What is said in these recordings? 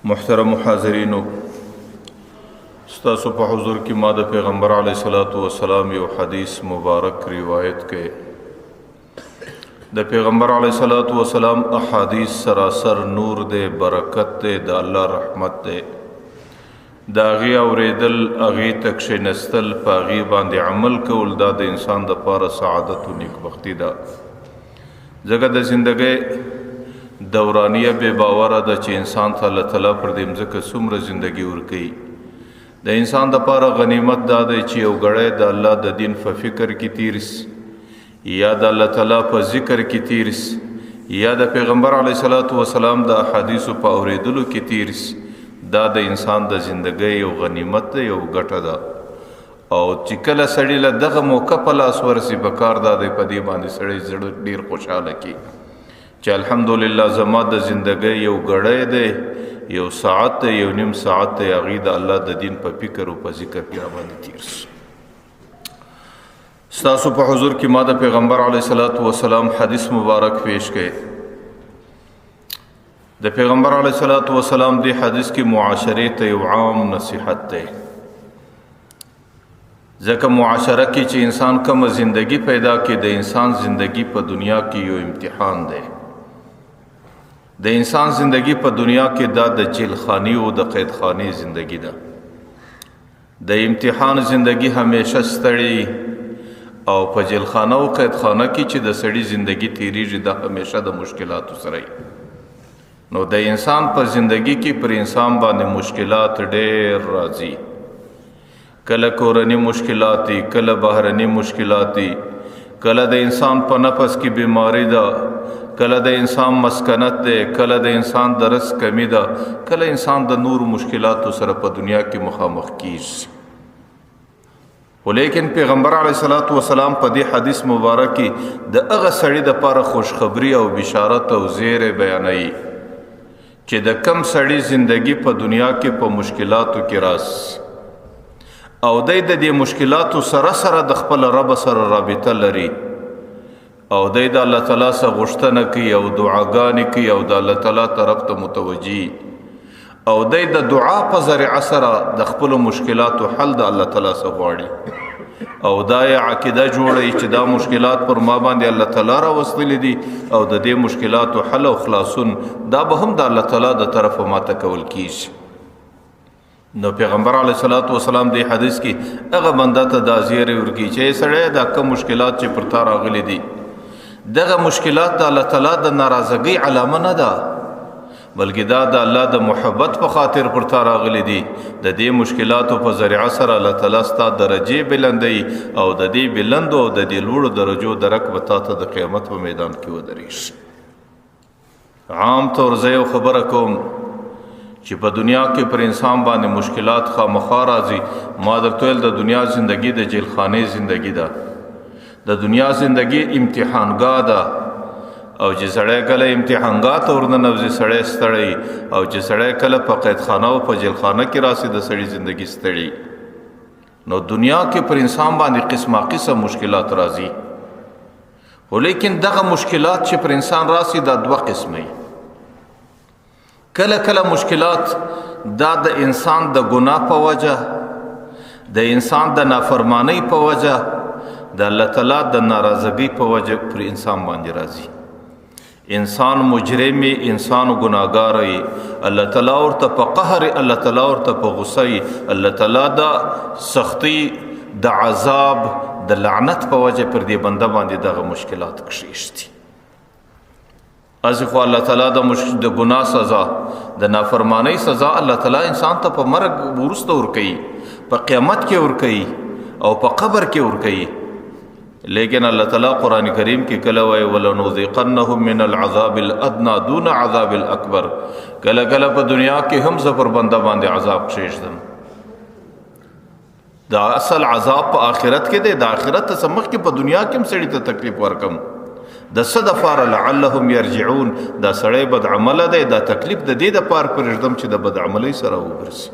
محترم حاضرینو، ستاسو په حضور کې ما د پیغمبر علیه الصلاۃ والسلام یو حدیث مبارک روایت کړي. د پیغمبر علیه الصلاۃ والسلام احادیث سراسر نور دی، برکت دی، د الله رحمت دی. د هغې اورېدل، هغې ته کښېنستل، په هغې باندې عمل کول، دا د انسان دپاره سعادت او نیکبختي ده. ځکه د زندګۍ دورانیه بې باوره ده چې انسان ته الله تعالی پر دې مځکه څومره زندګي ورکوي. د انسان دپاره غنیمت دا دی چې یو ګړی د الله د دین په فکر کې تیر سي، یا د الله تعالی په ذکر کې تیر سي، یا د پیغمبر علیه الصلاۃ والسلام د احادیثو په اورېدلو کې تیر سي. دا د انسان د زندګۍ یو غنیمت دی، یو ګټه ده. او چې کله سړی له دغه موقع په لاس ورسي، په کار دا دی په دې باندې سړی زړه ډیر خوشحاله کی چې الحمدلله زما د زندګۍ یو ګړی دی، یو ساعت دی، یو نیم ساعت دی، هغې د الله د دین په فکر او په ذکر کې را باندې تیر سو. ستاسو په حضور کې ما د پیغمبر علیه الصلاۃ والسلام حدیث مبارک پیش کړي. د پیغمبر علیه الصلاۃ والسلام دی حدیث کې معاشره ته یو عام نصیحت دی. ځکه معاشره کې چې انسان کومه زندگی پیدا کړي، د انسان زندگی په دنیا کې یو امتحان دی. د انسان زندگی په دنیا کې دا د جیلخانې او د قیدخانې زندگی ده. د امتحان زندگی همیشه ستړي، او په جیلخانه او قیدخانه کې چې د سړي زندگی تیریږي، دا همیشه د مشکلاتو سره وي. نو د انسان په زندگی کې پر انسان باندې مشکلات ډېر راځي. کله کورني مشکلات دي، کله بهرني مشکلات دي، کله د انسان په نفس کې بیماری ده، کله د انسان مسکنت ده، کله د انسان د رزق کمی ده، کله انسان د نور مشکلاتو سره په دنیا کې مخامخ کیږي. ولیکن پیغمبر علیه الصلاۃ والسلام په دې حدیث مبارک کې د هغه سړي د پاره خوشخبری او بشارت او زیری بیانوي چې د کم سړي زندگی په دنیا کې په مشکلاتو کې راس او دی د دې مشکلاتو سره سره د خپل رب سره رابطه لري، او دی د الله تعالی څخه غوښتنه کوي او دعاګانې کوي او د الله تعالی طرف ته متوجي، او دی د دعا په ذریعه سره د خپلو مشکلاتو حل د الله تعالی څخه غواړي، او دا یې عقیده جوړوي چې دا مشکلات پر ما باندې الله تعالی راوستلي دي، او د دې مشکلاتو حل او خلاصون دا به هم د الله تعالی د طرفه ماته کول کیږي. نو پیغمبر علیه الصلاۃ والسلام دی حدیث کې هغه بنده ته دا زیری ورکړي چې سړی دا کوم مشکلات چې پر تا راغلي دي، دغه مشکلات د الله تعالی د ناراضګۍ علامه نه ده، بلکې دا د الله د محبت په خاطر پر تا راغلي دي. د دې مشکلاتو په ذریعه سره الله تعالی ستا درجې بلندوي، او د دې بلندو او د دې لوړو درجو درک به تا ته د قیامت په میدان کې ودرېږي. عام طور زه یو خبره کوم چې په دنیا کې پر انسان باندې مشکلات خامخا راځي. ما درته ویل د دنیا زندگی د جیلخانې زندگی ده، د دنیا زندگی امتحانګاه ده، او چې سړی کله امتحانګاه ته ورننوځي سړی ستړی، او چې سړی کله په قیدخانه او په جیلخانه کې راسي د سړي زندگی ستړي. نو دنیا کې پر انسان باندې قسمه قسم مشکلات راځي، خو لیکن دغه مشکلات چې پر انسان راسي دا دوه قسمه دي. کله کله مشکلات دا د انسان د ګناه په وجه، د انسان د نافرمانی په وجه، د الله تعالی د ناراضګۍ په وجه پر انسان باندې راځي. انسان مجرم، انسان ګناګار وي، الله تعالی ورته په قهر، الله تعالی ورته په غصه وي، الله تعالی د سختی، د عذاب، د لعنت په وجه پر دې بنده باندې دغه مشکلات کښېږدي. هسې خو الله تعالی د ګناه سزا، د نافرمانۍ سزا الله تعالی انسان ته په مرګ وروسته ورکوي، په قیامت کې ورکوي او په قبر کې ورکوي. لیکن الله تعالی قرآن کریم کې کله وایي ولنذیقنهم من العذاب الادنی دون عذاب الاکبر، کله کله په دنیا کې هم زه پر بنده باندې عذاب کښېږدم. دا اصل عذاب په آخرت کې دی، د آخرت څخه مخکې په دنیا کې هم سړي ته تکلیف ورکم د څه دپاره؟ لعلهم یرجعون. دا سړی بدعمله دی، دا تکلیف د دې دپاره پرېږدم چې د بدعملۍ سره وګرځي.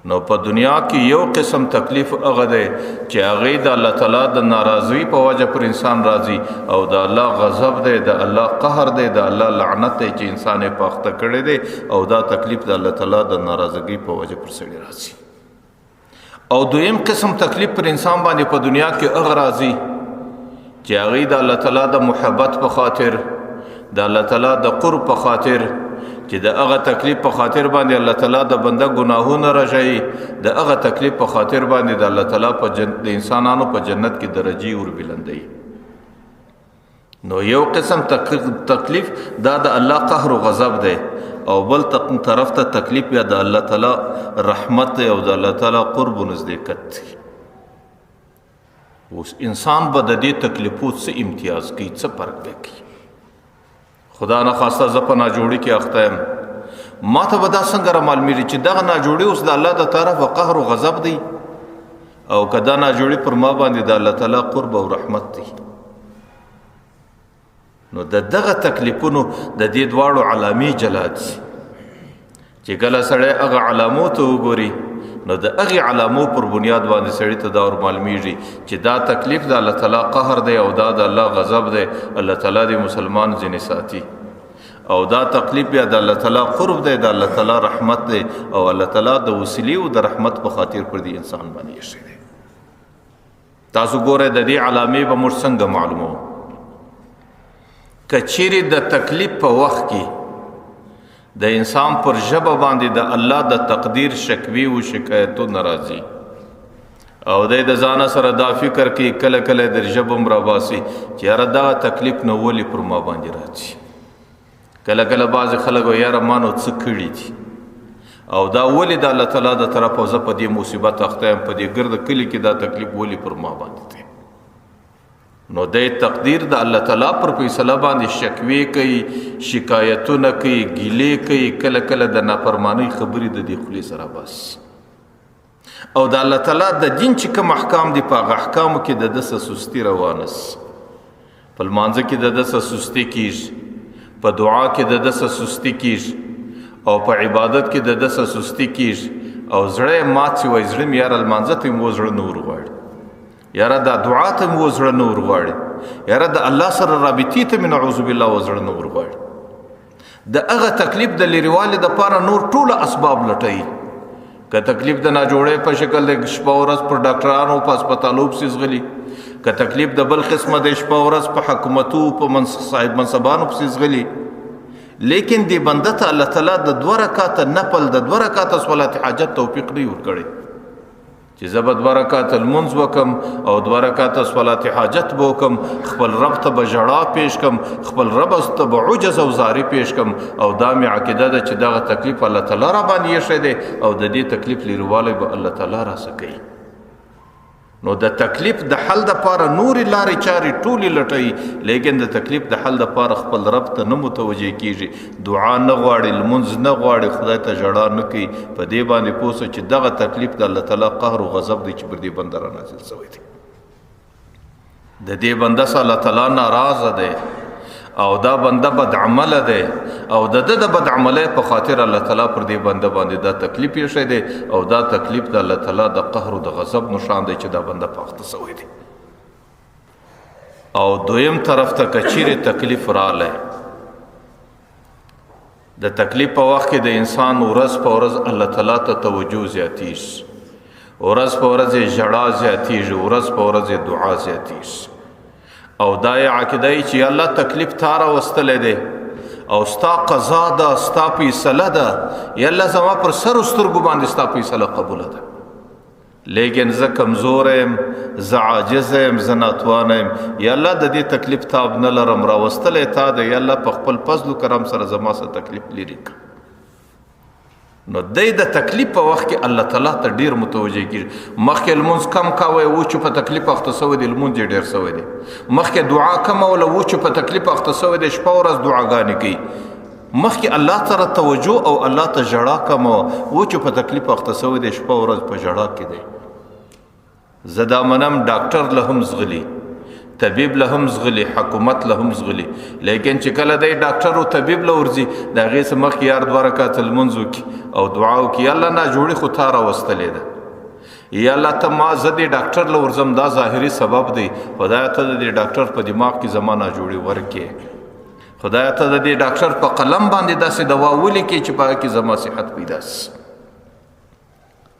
نو په دنیا کې یو قسم تکلیف هغه دی چې هغه د الله تعالی د ناراضي په وجه پر انسان راځي، او د الله غضب دی، د الله قهر دی، د الله لعنت دی چې انسان یې پاخته کړی دی، او دا تکلیف د الله تعالی د ناراضګۍ په وجه پر سړي راځي. او دویم قسم تکلیف پر انسان باندې په دنیا کې هغه راځي چې هغه د الله تعالی د محبت په خاطر، د الله تعالی د قرب په خاطر، چې د هغه تکلیف په خاطر باندې الله تعالی د بنده ګناهونه رژوي، د هغه تکلیف په خاطر باندې د الله تعالی په د انسانانو په جنت کې درجې ور بلندوي. نو یو قسم تکلیف دا د الله قهر او غضب دی، او بل طرف ته تکلیف یا د الله تعالی رحمت دی او د الله تعالی قرب و نزدېکت دی. اوس انسان به د دې تکلیفو څه امتیاز کوي، څه فرق به کوي؟ خدا نخواسته زه په ناجوړي کې اخته یم، ما ته به دا څنګه را معلومېږي چې دغه ناجوړي اوس د الله د طرفه قهر او غضب دی، او که دا ناجوړي پر ما باندې د الله تعالی قرب او رحمت دی؟ نو د دغه تکلیفونو د دې دواړو علامې جلا دي، چې کله سړی هغه علامو ته وګوري نو د هغې علامو پر بنیاد باندې سړي ته دا ور معلومیږي چې دا تکلیف د الله تعالی قهر دی او دا د الله غضب دی، الله تعالی دې مسلمان ځینې ساتي، او دا تکلیف بیا د الله تعالی قرب دی، د الله تعالی رحمت دی، او الله تعالی د وسیلې او د رحمت په خاطر پر دې انسان باندې ایښی دی. تاسو ګورئ د دې علامې به موږ څنګه معلوموو؟ که چیرې د تکلیف په وخت کې د انسان پر ژبه باندې د الله د تقدیر شکوي او شکایتونه راځي، او دی د ځانه سره دا فکر کوي، کله کله د ژبه هم راباسي چې یاره دغه تکلیف نو ولې پر ما باندې راځي. کله کله بعضې خلک وایي یاره ما نو څه کړي دي، او دا ولې د الله تعالی د طرفه زه په دې مصیبت اخته یم، په دې ګرد کلي کې دا تکلیف ولې پر ما باندې دی؟ نو د تقدیر د الله تعالی پر فیصله باندې شکوي کوي، شکایتونه کوي، ګیلې کوي، کله کله د نافرمانۍ خبرې د دې خولې سره باسي، او د الله تعالی د دین چې کوم احکام دي په هغه احکامو کې د ده څه سستي روانه سي، په لمانځه کې د ده څه سستي کېږي، په دعا کې د ده څه سستي کېږي، او په عبادت کې د ده څه سستي کېږي، او زړه یې مات سي، وایي زړه مې یاره لمانځه ته مې زړه نه ورغواړي، یاره دا دعا ته مې زړه نه ورغواړي، یاره د الله سره رابطې ته مې نعوذ بالله زړه نه ورغواړي. د هغه تکلیف د لیروالي دپاره نور ټوله اسباب لټوي. که تکلیف د ناجوړۍ په شکل دی، شپه ورځ پر ډاکټرانو په هسپتالو پسې ځغلي، که تکلیف د بل قسمه دی، شپه ورځ په حکومتو په صاحب منصبانو پسې ځغلي، لیکن دې بنده ته الله تعالی د دوه رکعته نفل، د دوه رکعته صلات حاجت توفیق نه ورکړی چې زه به دوه رکعته لمونځ وکم او دوه رکعته صلات حاجت به وکم، خپل رب ته به ژړا پیش کم، خپل رب ته به عجز او زاري پیش کم، او دا مې عقیده ده چې دغه تکلیف الله تعالی را باندې ایښی دی او د دې تکلیف لیروالی به الله تعالی راسه کوي. نو د تکلیف د حل دپاره نورې لارې چارې ټولې لټوي، لیکن د تکلیف د حل دپاره خپل رب ته نه متوجه کیږي، دعا نه غواړي، لمونځ نه غواړي، خدای ته ژړا نه کوي. په دې باندې پوه سه چې دغه تکلیف د الله تعالی قهر او غضب دی چې پر دې بنده را نازل شوی دی. د دې بنده سره الله تعالی ناراضه دی، او دا بنده بدعمله دی، او د ده د بدعملۍ په خاطر الله تعالی پر دې بنده باندې دا تکلیف ایښی دی، او دا تکلیف د الله تعالی د قهر او د غضب نشان دی چې دا بنده په اخته سوی دی. او دویم طرف ته که چیرې تکلیف راغلی، د تکلیف په وخت کې د انسان ورځ په ورځ الله تعالی ته توجه زیاتیږي، ورځ په ورځ یې ژړا زیاتیږي، ورځ په ورځ یې دعا زیاتیږي، او دا یې عقیده یې چې الله تکلیف تا راوستلی دی او ستا قضا ده، ستا فیصله ده، یا الله زما پر سر او سترګو باندې ستا فیصله قبوله ده، لیکن زه کمزور یم، زه عاجز یم، زه ناتوانه یم، یا الله د دې تکلیف تاب نه لرم، راوستلی تا دی، یا الله په خپل فضل و کرم سره زما څخه تکلیف لیرې کړه. نو دی د تکلیف په وخت کې الله تعالی ته ډیر متوجه کیږي. مخکې لمونځ کم کاوه و چې په تکلیف اخته سوی دی، لمونځ یې ډیر سوی دی. مخکې دعا کمه وله و چې په تکلیف اخته سوی دی، شپه ورځ دعاګانې کوي. مخکې الله ته توجه او الله ته ژړا کمه وه و چې په تکلیف اخته سوی دی، شپه ورځ په ژړا کې دی. زه دا منم ډاکټر له هم ځغلي، طبیب له هم زغلی، حکومت له هم زغلی، لیکن چې کله دی ډاکټر او طبیب له ورځي د هغې څخه مخکې یار دوه رکعته لمونځ وکړي او دعا وکړي، الله ناجوړي خو تا راوستلې ده، یا الله ته ما زه دې ډاکټر له ورځم، دا ظاهري سبب دی، خدای ته د دې ډاکټر په دماغ کې زما ناجوړي ورکې، خدای ته د دې ډاکټر په قلم باندې داسې دوا ولیکې چې په هغه کې زما صحت پیدا شي.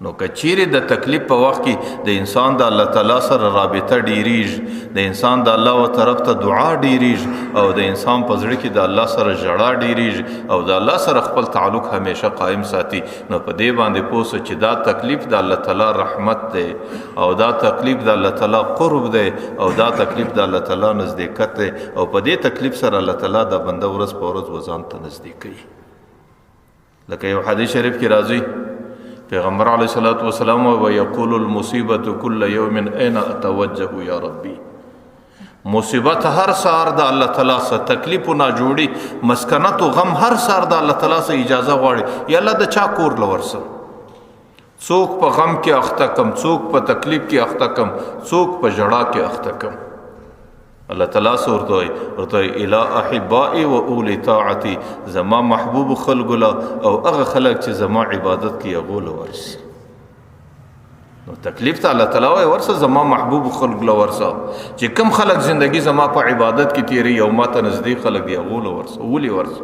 نو که چیرې د تکلیف په وخت کې د انسان د الله تعالی سره رابطه ډیریږي، د انسان د الله و طرف ته دعا ډیریږي، او د انسان په زړه کې د الله سره ژړا ډیریږي، او د الله سره خپل تعلق همیشه قایم ساتي، نو په دې باندې پوه سو چې دا تکلیف د الله تعالی رحمت دی، او دا تکلیف د الله تعالی قرب دی، او دا تکلیف د الله تعالی نزدېکت دی، او په دې تکلیف سره الله تعالی د بنده ورځ په ورځ وځان ته نزدې کوي. لکه یو حدیث شریف کې راځي، پیغمبر علیه الصلاة والسلام ویقول المصیبة كل یوم اين اتوجه یا ربی. مصیبت هر سهار د الله تعالی سره، تکلیف و ناجوړي، مسکنت و غم هر سهار د الله تعالی سره اجازه غواړي، یا الله د چا کور له ورسم، څوک په غم کې اخته کم، څوک په تکلیف کې اخته کم، څوک په ژړا کې اخته کم. الله تعالی سره ورته وایي، ورته وایي الی احبائي و اولی طاعتي، زما محبوب خلکو له او هغه خلک چې زما عبادت کوي هغو له ورسي. نو تکلیف ته الله تعالی وایي ورسه زما محبوب خلکو له ورسه، چې کم خلک زندگی زما په عبادت کې تېروي او ما ته نږدې خلک دي هغو له ورسه، ولې ورسه؟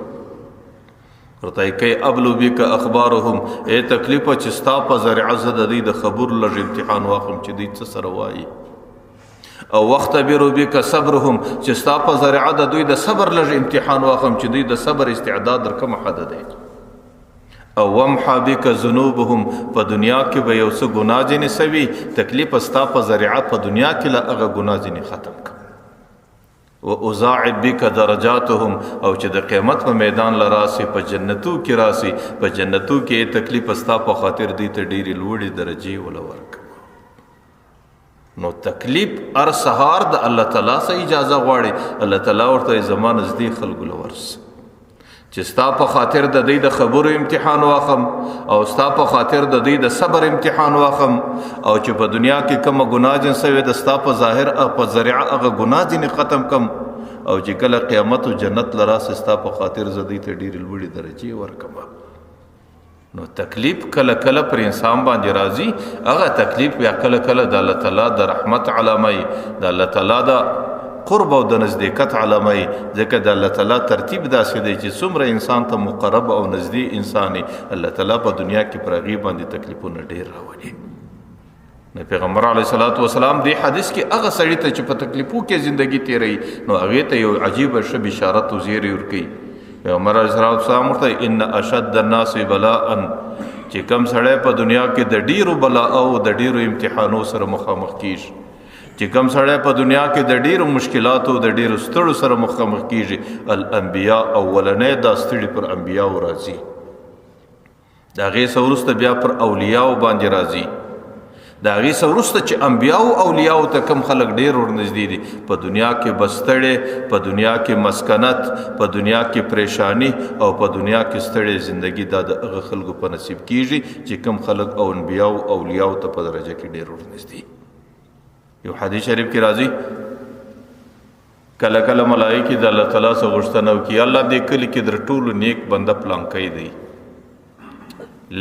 ورته یې کوي ابلو بک اخبارهم، ای تکلیفه چې ستا په ذریعه زه د دوی د خبرو لږ امتحان واخلم چې دوی څه سره وایي، او واختبروا بک صبرهم، چې ستا په ذریعه د دوی د صبر لږ امتحان واخلم چې دوی د صبر استعداد در کومه حده دی، او وامحى بک ذنوبهم، په دنیا کې به یو څه ګناه ځینې سوي، تکلیف ستا په ذریعه په دنیا کې له هغه ګناه ځینې ختم کړم، و اضاعف بک درجاتهم، او چې د قیامت په میدان له راسي، په جنتو کې راسي، په جنتو کې تکلیف ستا په خاطر دوی ته ډېرې لوړې درجې وله ورکړم. نو تکلیف هر سهار د الله تعالی سره اجازه غواړي، الله تعالی ورته زما نږدې خلکو له ورسه چې ستا په خاطر د دوی د خبرو امتحان واخم، او ستا په خاطر د دوی د صبر امتحان واخم، او چې په دنیا کې کومه ګناه جن سوې د ستا په ظاهر او په ذریعه هغه ګناه ځینې ختم کم، او چې کله قیامت او جنت له راسه ستا په خاطر زه دوی ته ډېرې لوړې درجې ورکړم. نو تکلیف کله کله پر انسان باندې راځي، هغه تکلیف بیا کله کله د الله تعالی د رحمت علامه وي، د الله تعالی د قرب او د نزدېکت علامه وي، ځکه د الله تعالی ترتیب داسې دی چې څومره انسان ته مقرب او نږدې انسان وي، الله تعالی په دنیا کې پر هغې باندې تکلیفونه ډېر راولي. نو پیغمبر علیه الصلاة والسلام دې حدیث کې هغه سړي ته چې په تکلیفو کې زندگی تېروي، نو هغې ته یو عجیبه ښه بشارت او زیری ورکوي. پیغمبر علیه الصلاة والسلام ورته ان اشد الناس بلاء، چې کم سړی په دنیا کې د ډیرو بلاء او د ډیرو امتحانو سره مخامخ کیږي، چې کم سړی په دنیا کې د ډیرو مشکلاتو د ډیرو ستړو سره مخامخ کیږي، الانبیاء اولنی دا ستړي پر انبیاء راځي، د هغې څخه وروسته بیا پر اولیاء باندې راځي، د هغې څخه وروسته چې انبیاء او اولیاء ته کم خلک ډېر ورنږدې دي، په دنیا کې بستړې، په دنیا کې مسکنت، په دنیا کې پریشانی او په دنیا کې ستړې زندگی دا د هغه خلکو په نصیب کیږي چې کم خلک او انبیاء او اولیاء ته په درجه کې ډېر ورنږدې. یو حدیث شریف کې راځي، کله کله ملایکې د الله تعالی څخه غوښتنه وکړي، الله دې کلي کې در ټولو نیک بنده پلانکی دی،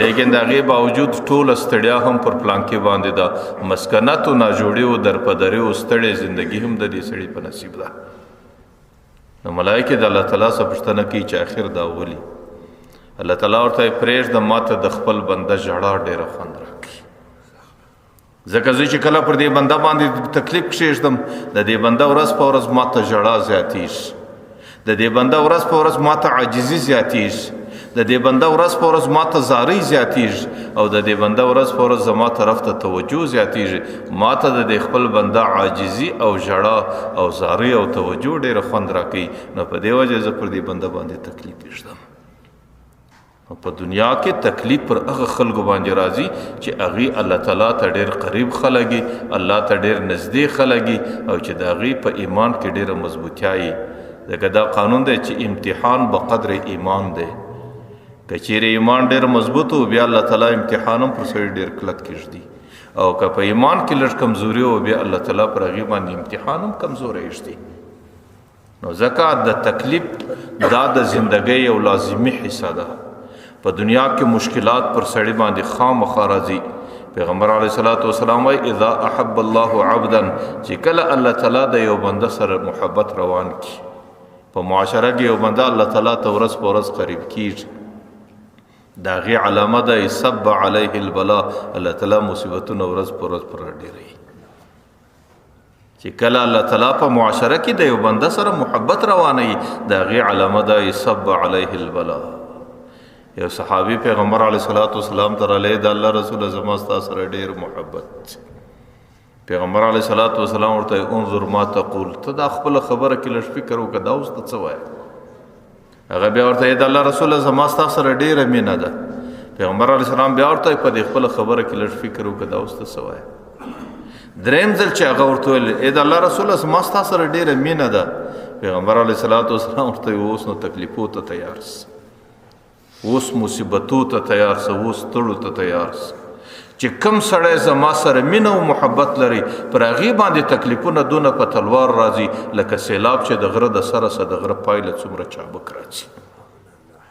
لیکن د هغې باوجود ټوله ستړیا هم پر پلانکې باندې ده، مسکنت او ناجوړي او درپدري او ستړې زندگی هم د دې سړي په نصیب ده. نو ملایکې د الله تعالی څخه پوښتنه کوي چې اخر دا ولي؟ الله تعالی ورته پرېږده ما ته د خپل بنده ژړا ډېره خوند راکوي، ځکه زه چې کله پر دې بنده باندې تکلیف کښېږدم، د دې بنده ورځ په ورځ ما ته ژړا زیاتېږي، د دې بنده ورځ په ورځ ما ته عاجزي زیاتېږي، د دې بنده ورځ په ورځ ما ته زارۍ زیاتېږي، او د دې بنده ورځ په ورځ زما طرف ته توجه زیاتېږي. ما ته د دې خپل بنده عاجزي او ژړا او زارۍ او توجه ډېره خوند راکوي، نو په دې وجه زه پر دې بنده باندې تکلیف ږدم. په دنیا کې تکلیف پر هغه خلکو باندې راځي چې هغوی الله تعالی ته ډېر قریب خلک وي، الله ته ډېر نږدې خلک وي، او چې د هغوی په ایمان کې ډېره مضبوطیا وي. ځکه دا قانون دی چې امتحان به قدر ایمان دی. که چیرې ایمان ډېر مضبوط و، بیا الله تعالی امتحان هم پر سړي ډېر کلک کېږدي، او که په ایمان کې لږ کمزوري او بیا الله تعالی پر هغې باندې امتحان هم کمزوری ږدي. نو ځکه د تکلیف دا د زندګۍ یو لازمي حصه ده. په دنیا کې مشکلات پر سړي باندې خامخا راځي. پیغمبر علیه الصلاة والسلام وایي اذا احب الله عبدا، چې کله الله تعالی د یو بنده سره محبت روان کړي، په معاشره کې یو بنده الله تعالی ته ورځ په ورځ قریب کیږي، د هغې علامه ده یصب علیه البلا، الله تعالی مصیبتونه ورځ په ورځ پر ډېروي. چې کله الله تعالی په معاشره کې د یو بنده سره محبت روانوي، د هغې علامه ده یصب علیه البلا. یو صحابي پیغمبر علیه الصلاة والسلام ته راغلی، د الله رسول زما ستا سره ډېر محبت. پیغمبر علیه الصلاة والسلام ورته انظر ما تقول، ته دا خپله خبره کې لږ فکر وکړه، دا اوس ته څه وایې؟ هغه بیا ورته د الله رسول زما ستا سره ډېره مینه ده. پیغمبر علیه السلام بیا ورته په دې خپله خبره کې لږ فکر وکړه، دا اوس ته څه وایې؟ دریم ځل چې هغه ورته وویل ای د الله رسول زما ستا سره ډېره مینه ده، پیغمبر علیه الصلاة والسلام ورته اوس نو تکلیفو ته تیار سه، اوس مصیبتو ته تیار سه، اوس ستړو ته تیار سه. چې کم سړی زما سره مینه او محبت لري، پر هغې باندې تکلیفونه دونه په تلوار راځي لکه سیلاب چې د غره د سره سه د غره پایله څومره چابک راځي.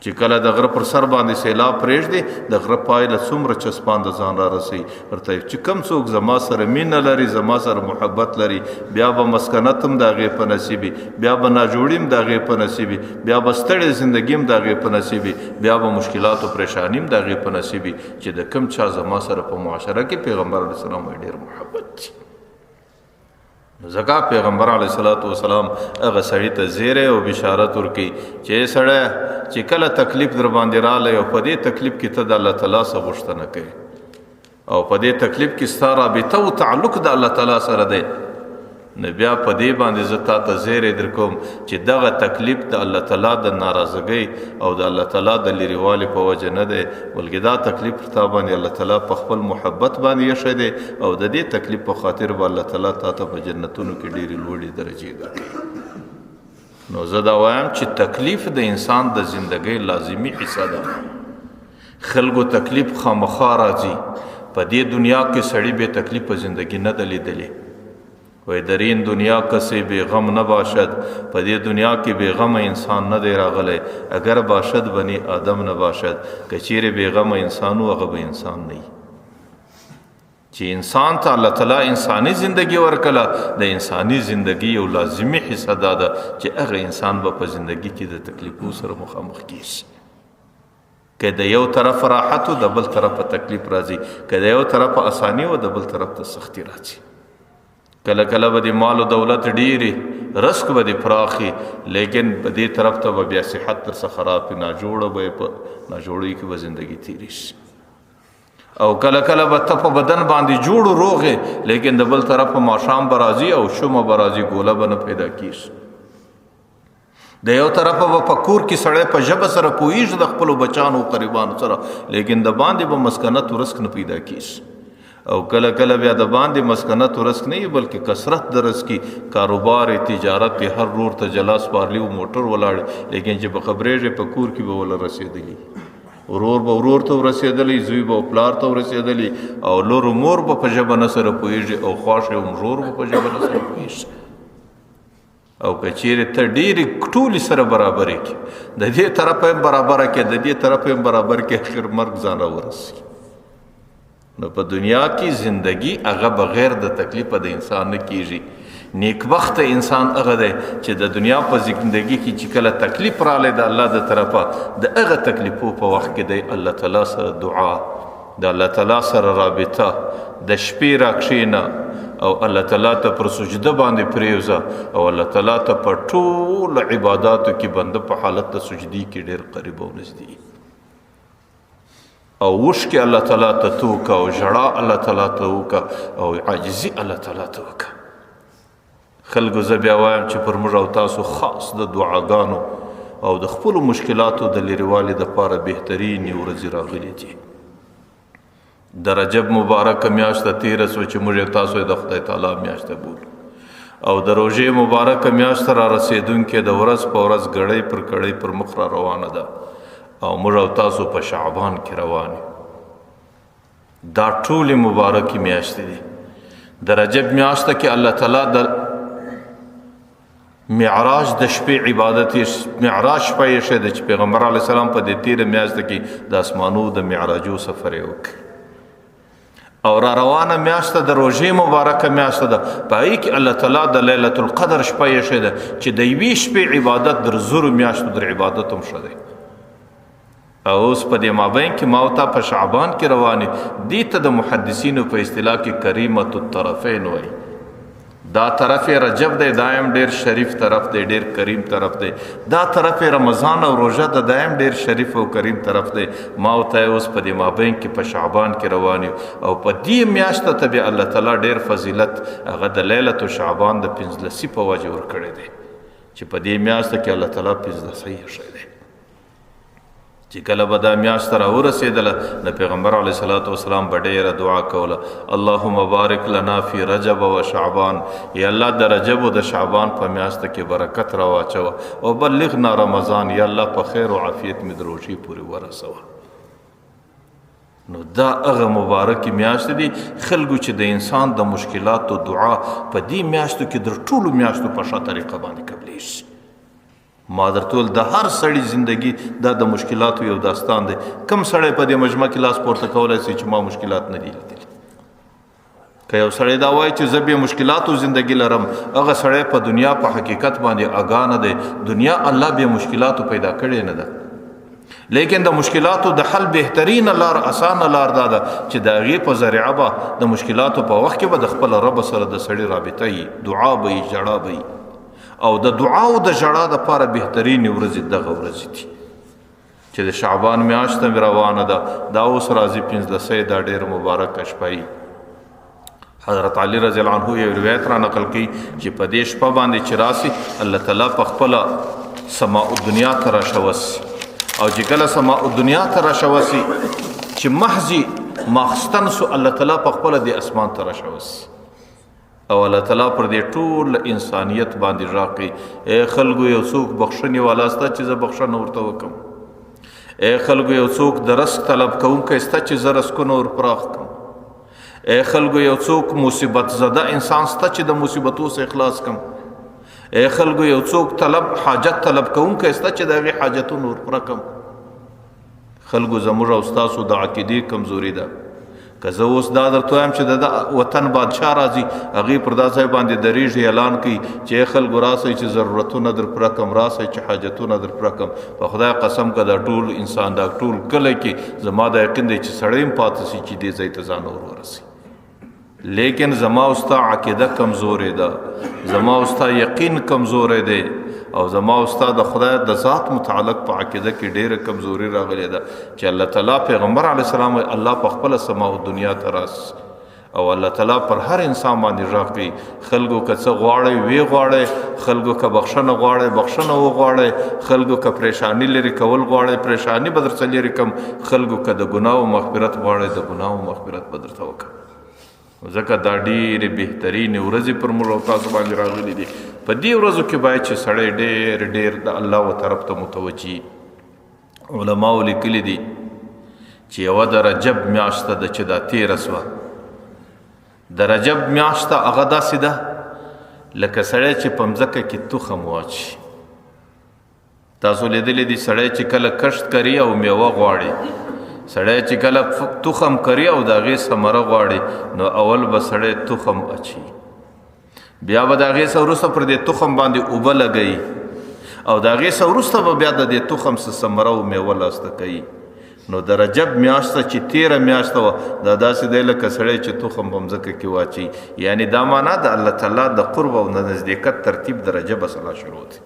چې کله د غره پر سر باندې سیلاب پرېږدي، د غره پایله څومره چسپان د ځان را رسوي. ورته چې کم څوک زما سره مینه لري، زما سره محبت لري، بیا به مسکنت هم د هغې په نصیب وي، بیا به ناجوړي هم د هغې په نصیب وي، بیا به ستړې زندګي هم د هغې په نصیب وي، بیا به مشکلات او پریشاني هم د هغې په نصیب وي، چې د کم چا زما سره په معاشره کې پیغمبر علیه السلام وایي ډېر محبت دی. ځکه پیغمبر علیه الصلاة والسلام هغه سړي ته زیری او بشارت ورکوي چې سړی چې کله تکلیف در باندې راغلی او په دې تکلیف کې ته د الله تعالی څخه غوښتنه کوې او په دې تکلیف کې ستا رابطه او تعلق د الله تعالی سره دی، نو بیا په دې باندې زه تا ته زیری در کوم چې دغه تکلیف د الله تعالی د ناراضګۍ او د الله تعالی د لیروالي په وجه نه دی، بلکې دا تکلیف پر تا باندې الله تعالی په خپل محبت باندې ایښی دی او د دې تکلیف په خاطر به الله تعالی تا ته په جنتونو کې ډېرې لوړې درجې درکوي. نو زه دا وایم چې تکلیف د انسان د زندګۍ لازمي حصه ده. خلکو تکلیف خامخا راځي. په دې دنیا کې سړي بې تکلیفه زندګي نه ده لیدلې. وای درین دنیا کسې بې غم نه باشد، په دې دنیا کې بې غمه انسان نه دی راغلی، اگر باشد بني آدم نه باشد. که چیرې بې غمه انسان و هغه به انسان نه وي. چې انسان ته الله تعالی انساني زندګي ورکړه، د انساني زندګي یو لازمي حصه دا ده چې هغه انسان به په زندګي کې د تکلیفو سره مخامخ کیږي. که د یو طرف راحت و د بل طرف تکلیف راځي، که د یو طرف اساني و د بل طرف ته سختي راځي. کله کله به د مال او دولت ډېرې، رزق به دې پراخي، لیکن په دې طرف ته به بیا صحت در څخه خراب وي، ناجوړه به یې په ناجوړۍ کې به زندګي تېرې شي. او کله کله به ته په بدن باندې جوړ روغ یې، لیکن د بل طرف په ماښام به راځي او شومه به راځي، ګوله به نه پیدا کېږي. د یو طرفه به په کور کې سړی په ژبه سره پوهېږي د خپلو بچانو او قریبانو سره، لیکن د باندې به مسکنت او رزق نه پیدا کېږي. او کله کله بیا د باندې مسکنت او رزق نه وي، بلکې کثرت د رزق وي، کاروبار یې، تجارت یې، هر ورور ته جلا سپارلي او موټر ولاړ، لیکن چې به خبرېږي په کور کې به وله رسېدلي، ورور به ورور ته ورسېدلی، زوی به پلار ته ورسېدلی، او لور او مور به په ژبه نه سره پوهېږي، او خواښې او ورور به په ژبه نه سره پوهېږي. او که چیرې ته ډېرې ټولې سره برابرې کړې، د دې طرفه هم برابره کړې، د دې طرفه هم برابر کړې، اخر مرګ ځان راورسي. نو په دنیا کې زندگی هغه بغیر د تکلیفه د انسان نه کیږي. نیکبخته انسان هغه دی چې د دنیا په زندگی کې چې کله تکلیف راغلی د الله د طرفه، د هغه تکلیفو په وخت کې دی الله تعالی سره دعا، د الله تعالی سره رابطه، د شپې راکښېنه او الله تعالی ته پر سجده باندې پرېوځه، او الله تعالی ته په ټولو عباداتو کې بنده په حالت د سجدې کې ډېر قریب او نږدې، او اوښکې الله تعالی ته توکه، او ژړا الله تعالی ته وکه، او عاجزي الله تعالی ته وکه. خلکو زه بیا وایم چې پر موږ او تاسو خاص د دعاګانو او د خپلو مشکلاتو د لیروالي دپاره بهترینې ورځې راغلي دي. د رجب مبارکه میاشت تېره سوه چې موږ یې تاسو یې د خدای تعالی میاشت بولو، او د روژې مبارکه میاشت را رسېدونکې د ورځ په ورځ ګړۍ پر کړۍ پر مخ را روانه ده، او موږ او تاسو په شعبان کې روان یو. دا ټولې مبارکې میاشتې دي. د رجب میاشت کې الله تعالی د معراج د شپې عبادت، معراج شپه یې ښه ده چې پیغمبر علیه السلام په دې تېره میاشت کې د اسمانو د معراجو سفر یې وکړ. او را روانه میاشت د روژې مبارکه میاشت ده، په هغې کې الله تعالی د لیلة القدر شپه یې ښه ده چې د یوې شپې عبادت در زرو میاشتو در عبادت هم ښه دی. او اوس په دې مابین کې ما او تا په شعبان کې روان یو، دې ته د محدثینو په اصطلاح کې کریمة الطرفین وایي. دا طرف رجب دی، دایم ډیر شریف طرف دی، ډیر کریم طرف دی. دا طرف رمضان او روژه ده، دایم ډیر شریف او کریم طرف دی. ما او ته اوس په دې مابین کې په شعبان کې روان یو، او په دې میاشت ته بیا الله تعالی ډیر فضیلت هغه د لیلة شعبان د پنځلسي په وجه ورکړی دی، چې په دې میاشت کې الله تعالی پنځلسي ایښی دی. چې کله به دا میاشت را ورسېدله نو پیغمبر علیه الصلاة والسلام به ډېره دعا کوله، اللهم بارک لنا فی رجب و شعبان، یا الله د رجب او د شعبان په میاشت کې برکت راواچوه، او بلغنا رمضان، یا الله په خیر او عافیت مې د روژې پورې ورسوه. نو دا هغه مبارکې میاشتې دي خلکو چې د انسان د مشکلاتو دعا په دې میاشتو کې در ټولو میاشتو په ښه طریقه باندې قبلېږي. ما درته وویل د هر سړي زندگی دا د مشکلاتو یو داستان دی. کم سړی په دې مجمع کې لاس پورته کولی شي چې ما مشکلات نه دي لیدلي؟ که یو سړی دا وایي چې زه بې مشکلاتو زندگی لرم، هغه سړی په دنیا په حقیقت باندې آګاه نه دی. دنیا الله بې مشکلاتو پیدا کړې نه ده، لیکن د مشکلاتو د حل بهترینه لار، اسانه لار دا ده چې د هغې په ذریعه به د مشکلاتو په وخت کې به د خپل رب سره د سړي رابطه وي، دعا به وي، ژړا به وي. او د دعا او د ژړا دپاره بهترینې ورځې دغه ورځې دي چې د شعبان میاشت هم روانه ده. دا اوس راځي پنځلسۍ، دا ډېره مبارکه شپه وي. حضرت علی رضی الله عنه یو روایت را نقل کوي چې په دې شپه باندې چې راسي الله تعالی په خپله سماء الدنیا ته راشوسي، او چې کله سماء الدنیا ته راشوسي چې محض ماخستن سو، الله تعالی په خپله دې اسمان ته راشوسي، او الله تعالی پر دې ټول انسانیت باندې غږ کوي، ای خلکو یو څوک بخښنې والا سته چې زه بخښنه ورته وکړم، ای خلکو یو څوک د رزق طلب کوونکی سته چې زه رزقونه ور پراخ کړم، ای خلکو یو څوک مصیبت زده انسان سته چې د مصیبتو څخه خلاص کړم، ای خلکو یو څوک طلب حاجت طلب کوونکی سته چې د هغې حاجتونه ور پوره کړم. خلکو زموږ او ستاسو د عقیدې کمزوري ده. که زه اوس دا درته وایم چې د وطن بادشاه راځي، هغې پر دا ځای باندې درېږي اعلان کوي چې ای خلکو راسئ چې ضرورتونه در پوره کړم، راسئ چې حاجتونه در پوره کړم، په خدای قسم که دا ټول انسان دا ټول کلی کې زما دا یقین دی چې سړی هم پاتې شي چې دې ځای ته ځان ور ورسي. لیکن زما او ستا عقیده کمزورې ده، زما او ستا یقین کمزوری دی، او زما او ستا د خدای د ذات متعلق په عقیده کې ډېره کمزوري راغلې ده چې الله تعالی پیغمبر علیه السلام وایي الله په خپله سما او دنیا ته راسي، او الله تعالی پر هر انسان باندې غږ کوي، خلکو که څه غواړئ ویې غواړئ، خلکو که بخښنه غواړئ بخښنه وغواړئ، خلکو که پریشانی لرې کول غواړئ پریشانی به درڅه لرې کړم، خلکو که د ګناهو مغفرت غواړئ د ګناهو مغفرت به درته وکړم. ځکه دا ډېرې بهترینې ورځې پر موږ او تاسو باندې راغلي دي. په دې ورځو کې باید چې سړی ډېر ډېر د الله و طرف ته متوجه. علماو لیکلي دي چې یوه د رجب میاشت ده چې دا تېره سوه. د رجب میاشت هغه داسې ده لکه سړی چې په مځکه کې تخم واچي. تاسو لیدلی دي سړی چې کله کښت کوي او میوه غواړي، سړی چې کله تخم کوي او د هغې ثمره غواړي، نو اول به سړی تخم اچي، بیا به د هغې څخه وروسته پر دې تخم باندې اوبه لګوي، او د هغې څخه وروسته به بیا د دې تخم څخه ثمره او میوه لاسته کوي. نو د رجب میاشت چې تېره میاشت وه، دا داسې دی لکه سړی چې تخم په مځکه کې واچي. یعنې دا معنا د الله تعالی د قرب او د نزدېکت ترتیب د رجب سره شروع دی.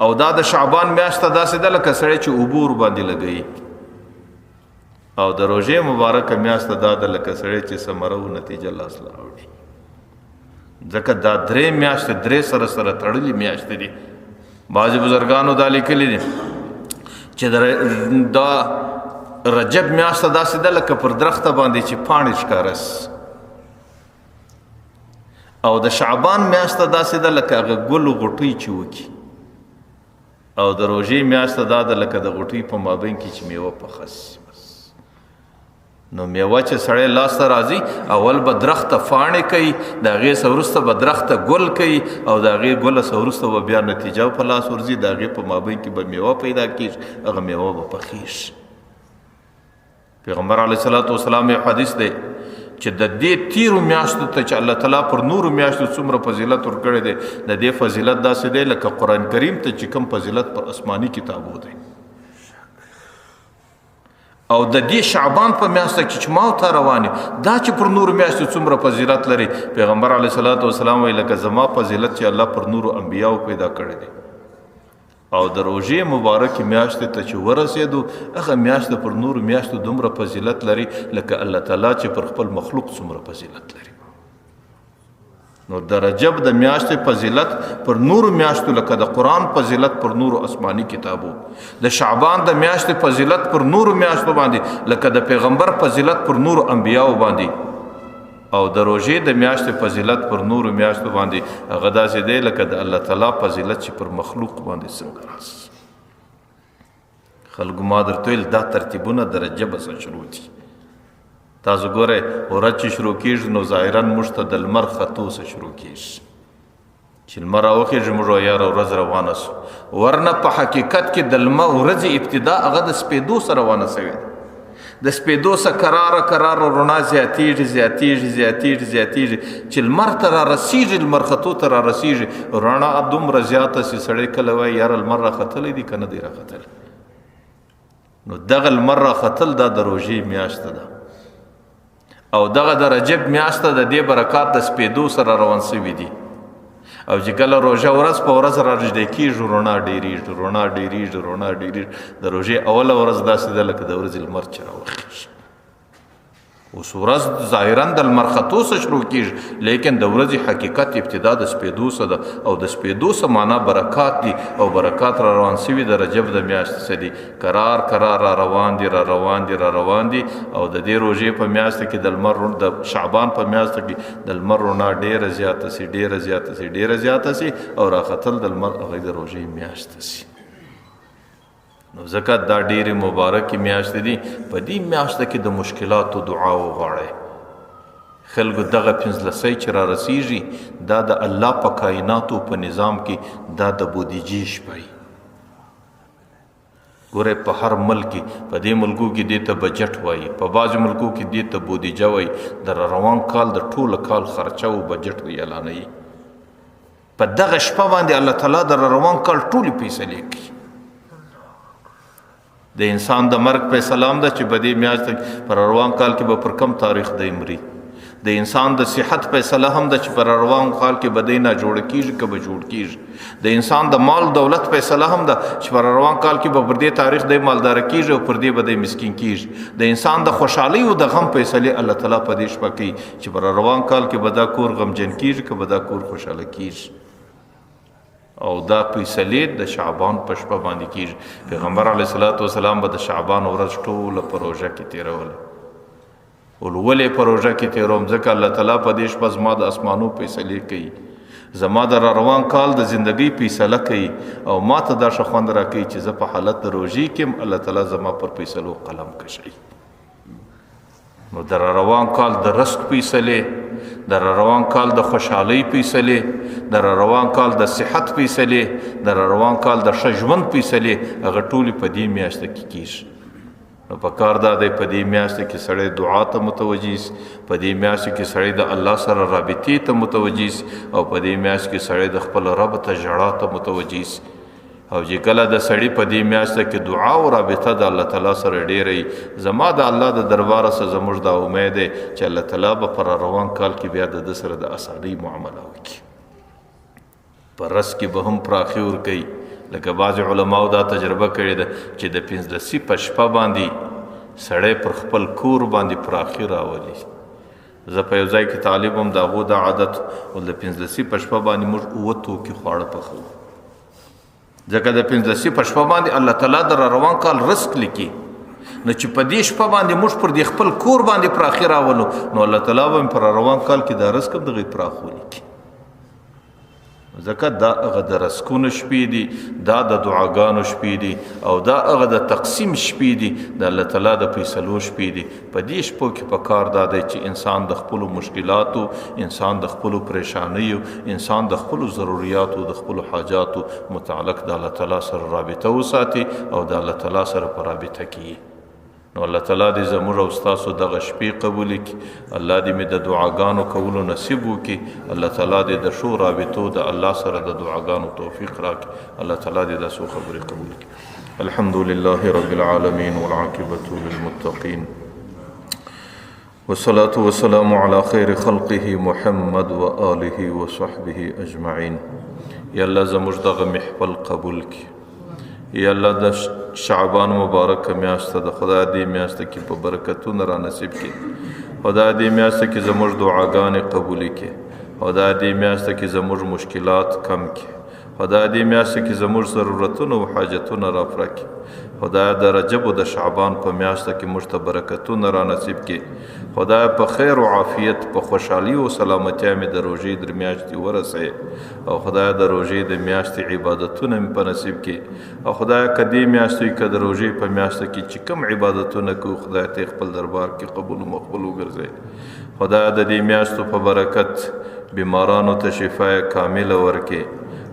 او دا د شعبان میاشت داسې ده لکه سړی چې اوبه ورباندې لګوي. او د روژې مبارکه میاشت دا ده لکه سړی چې ثمره او نتیجه لاس له راوړي. ځکه دا درې میاشتې درې سره سره تړلې میاشتې دي. بعضې بزرګانو دا لیکلي دي چې دا رجب میاشت داسې ده لکه پر درخته باندې چې پاڼې ښکاره سي، او د شعبان میاشت داسې ده لکه هغه ګل غوټۍ چې وکړي، او د روژې میاشت دا ده لکه د غوټۍ په مابین کې چې میوه پخه سي. بس نو میوه چې سړی لاس ته راځي، اول به درخته فاڼې کوي، د هغې څخه وروسته به درخته ګل کوي، او د هغې ګل څخه وروسته به بیا نتیجه په لاس ورځي، د هغې په مابین کې به میوه پیدا کېږي، هغه میوه به پخېږي. پیغمبر علیه الصلاة والسلام یو حدیث دی چې د دې تیرو میاشتو ته چې الله تعالی پر نورو میاشتو څومره فضیلت ورکړی دی، د دې فضیلت داسې دی لکه قرآن کریم ته چې کوم فضیلت پر آسماني کتابو دی. او د دې شعبان په میاشت کې چې ما او تا روان یو، دا چې پر نورو میاشتو څومره فضیلت لري، پیغمبر علیه الصلاة والسلام وایي لکه زما فضیلت چې الله پر نورو انبیاو پیدا کړی دی. او د روژې مبارکې میاشتې ته چې ورسېدو، هغه میاشت پر نورو میاشتو دومره فضیلت لري لکه الله تعالی چې پر خپل مخلوق څومره فضیلت لري. نو د رجب د میاشتې فضیلت پر نورو میاشتو لکه د قرآن فضیلت پر نورو آسماني کتابو، د شعبان د میاشتې فضیلت پر نورو میاشتو باندې لکه د پیغمبر فضیلت پر نورو انبیاو باندې، او د روژې د میاشتې فضیلت پر نورو میاشتو باندې هغه داسې دی لکه د الله تعالی فضیلت چې پر مخلوق باندې څنګه راځي. خلکو ما درته ویل دا ترتیبونه د رجب څخه شروع دي. تاسو ګورئ ورځ چې شروع کېږي نو ظاهراً موږ ته د لمر ختو څخه شروع کېږي، چې لمر راوخېږي موږ وایو یاره ورځ روانه سو، ورنه په حقیقت کې د لمر ورځې ابتدا هغه د سپېدو سره روانه سوې ده. د سپېدو څخه کراره کراره رڼا زیاتېږي زیاتېږي زیاتېږي زیاتېږي، چې لمر ته را رسېږي، لمر ختو ته را رسېږي، رڼا دومره زیاته سي سړی کله وایي یاره لمر راختلی دی که نه دی راختلی. نو دغه لمر راختل دا د روژې میاشت ده، او دغه د رجب میاشت ده، د دې برکات د سپېدو سره روان سوي دي. او چې کله روژه ورځ په ورځ را نږدې کېږي، رڼا ډېرېږي رڼا ډېرېږي رڼا ډېرېږي. د روژې اوله ورځ داسې ده لکه د ورځې لمر چې راوخېږي. اوس ورځ ظاهراً د لمر ختو څخه شروع کېږي، لیکن د ورځې حقیقت ابتدا د سپېدو څخه ده، او د سپېدو څخه معنا برکات دي، او برکات را روان سوي د رجب د میاشتې څخه دي، کرار کرار را روان دي را روان دي را روان دي. او د دې روژې په میاشت کې د لمر د شعبان په میاشت کې د لمر رڼا ډېره زیاته سي ډېره زیاته سي ډېره زیاته سي، او راختل د لمر هغه د روژې میاشت سي. نو ځکه دا ډېرې مبارکې میاشتې دي، په دې میاشت کې د مشکلاتو دعا وغواړئ. خلکو دغه پنځلسۍ چې را رسېږي دا د الله په کائناتو په نظام کې دا د بودیجې شپه وي. ګورئ په هر ملک کې، په دې ملکو کې دې ته بجټ وایي، په بعضې ملکو کې دې ته بودیجه وایي، د را روان کال د ټوله کال خرچه او بجټ دی اعلانوي. په دغه شپه باندې الله تعالی د را روان کال ټولې فیصلې کوي. د انسان د مرګ فیصله هم ده چې په دې میاشت کې پر روان کال کې به پر کم تاریخ دی مري. د انسان د صحت فیصله هم ده چې پر روان کال کې به دی نه جوړ کېږي که به جوړ کېږي. د انسان د مال دولت فیصله هم ده چې پر روان کال کې به پر دې تاریخ دی مالدار کېږي او پر دې به دی مسکین کېږي. د انسان د خوشحالۍ او د غم فیصلې الله تعالی په دې شپه کوي چې پر روان کال کې به دا کور غمجن کېږي که به دا کور خوشحاله کېږي. او دا فیصلې د شعبان په شپه باندې کېږي. پیغمبر علیه الصلاة والسلام به د شعبان ورځ ټوله په روژه کې تېروله. ولې په روژه کې تېروم؟ ځکه الله تعالی په دې شپه زما د اسمانو فیصلې کوي، زما د را روان کال د زندګۍ فیصله کوي، او ما ته دا ښه خوند راکوي چې زه په حالت د روژې کې یم، الله تعالی زما پر فیصلو قلم کشوي. نو د را روان کال د رزق فیصلې، د را روان کال د خوشحالۍ فیصلې، د را روان کال د صحت فیصلې، د را روان کال د ښه ژوند فیصلې، هغه ټولې په دې میاشت کې کېږي. نو په کار دا دی په دې میاشت کې سړی دعا ته متوجه سي، په دې میاشت کې سړی د الله سره رابطې ته متوجه سي، او په دې میاشت کې سړی د خپل رب ته ژړا ته متوجه سي. او چې کله د سړي په دې میاشت کې دعا او رابطه د الله تعالی سره ډېره وي، زما د الله د درباره څخه زموږ دا امید دی چې الله تعالی به په روان کال کې بیا د ده سره د اسانۍ معامله وکړي. په رزق کې به هم پراخي ورکوي، لکه بعضې علماو دا تجربه کړې ده چې د پنځلسي په شپه باندې سړی پر خپل کور باندې پراخي راولي. زه په یو ځای کې طالب وم، د هغو دا عادت و، د پنځلسي په شپه باندې موږ اووه توکي خواړه پخوو، ځکه د پنځلسي په شپه باندې الله تعالی د را روان کال رزق لیکي. نو چې په دې شپه باندې موږ پر دې خپل کور باندې پراخي راولو، نو الله تعالی به پر روان کال کې دا رزق هم دغې پراخ ولیکي. ځکه دا هغه د رزقونو شپې دي، دا د دعاګانو شپې دي، او دا هغه د تقسیم شپې دي، د الله تعالی د فیصلو شپې دي. په دې شپو کې په کار دا دی چې انسان د خپلو مشکلاتو، انسان د خپلو پریشانیو، انسان د خپلو ضروریاتو، د خپلو حاجاتو متعلق د الله تعالی سره رابطه وساتي او د الله تعالی سره په رابطه کې. نو الله تعالی دې زموږ او ستاسو دغه شپې قبولې کړي، الله دې مې د دعاګانو کولو نصیب وکړي، الله تعالی دې د ښو رابطو د الله سره د دعاګانو توفیق راکړي، الله تعالی دې دا څو خبرې قبول کړي. الحمد لله رب العالمين والعاقبة للمتقين والصلاة والسلام على خير خلقه محمد وآله وصحبه أجمعين. یا الله زموږ دغه محفل قبول کړي، یا الله د شعبان مبارک میاشت د خدای دې میاشت کې په برکتونو را نصیب کړي، خدای دې میاشت کې زموږ دعاګانې قبولې کړي، خدای دې میاشت کې زموږ مشکلات کم کړي، خدای دې میاشت کې زموږ ضرورتونه او حاجتونه را پوره کړي، خدای د رجب او د شعبان په میاشت کې موږ ته برکتونه را نصیب کړي، خدای په خیر او عافیت په خوشحالي او سلامتیا مې د روژې در میاشتې ورسوي، او خدای د روژې د میاشتې عبادتونه مې په نصیب کړي، او خدای که دې میاشتې که د روژې په میاشت کې چې کوم عبادتونه کوو خدای ته خپل دربار کې قبول او مقبول وګرځوي. خدای د دې میاشتو په برکت بیمارانو ته شفای کامله ورکړي،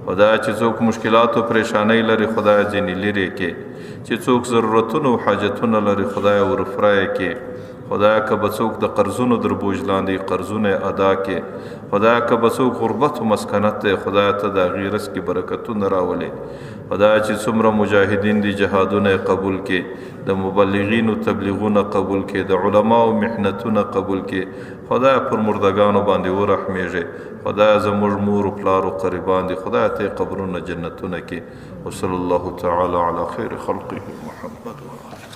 خدای چې څوک مشکلات او پریشانۍ لري خدای ځینې لرې کړي، چې څوک ضرورتونه او حاجتونه لري خدای ورفرای کړي، خدای که به څوک د قرضونو در بوج لاندې قرضونه ادا کړي، خدای که به څوک غربت او مسکنت دی خدای ته د هغې رزق کې برکتونه راولي، خدای چې څومره مجاهدین دي جهادونه قبول کړي، د مبلغینو تبلیغونه قبول کړي، د علماو محنتونه قبول کړي، خدای پر مردګانو باندې ورحمېږي، خدای زموږ مور او پلار او قریبان دي خدای ته قبرونه جنتونه کړي. وصلی الله تعالی علی خیر خلقه محمد.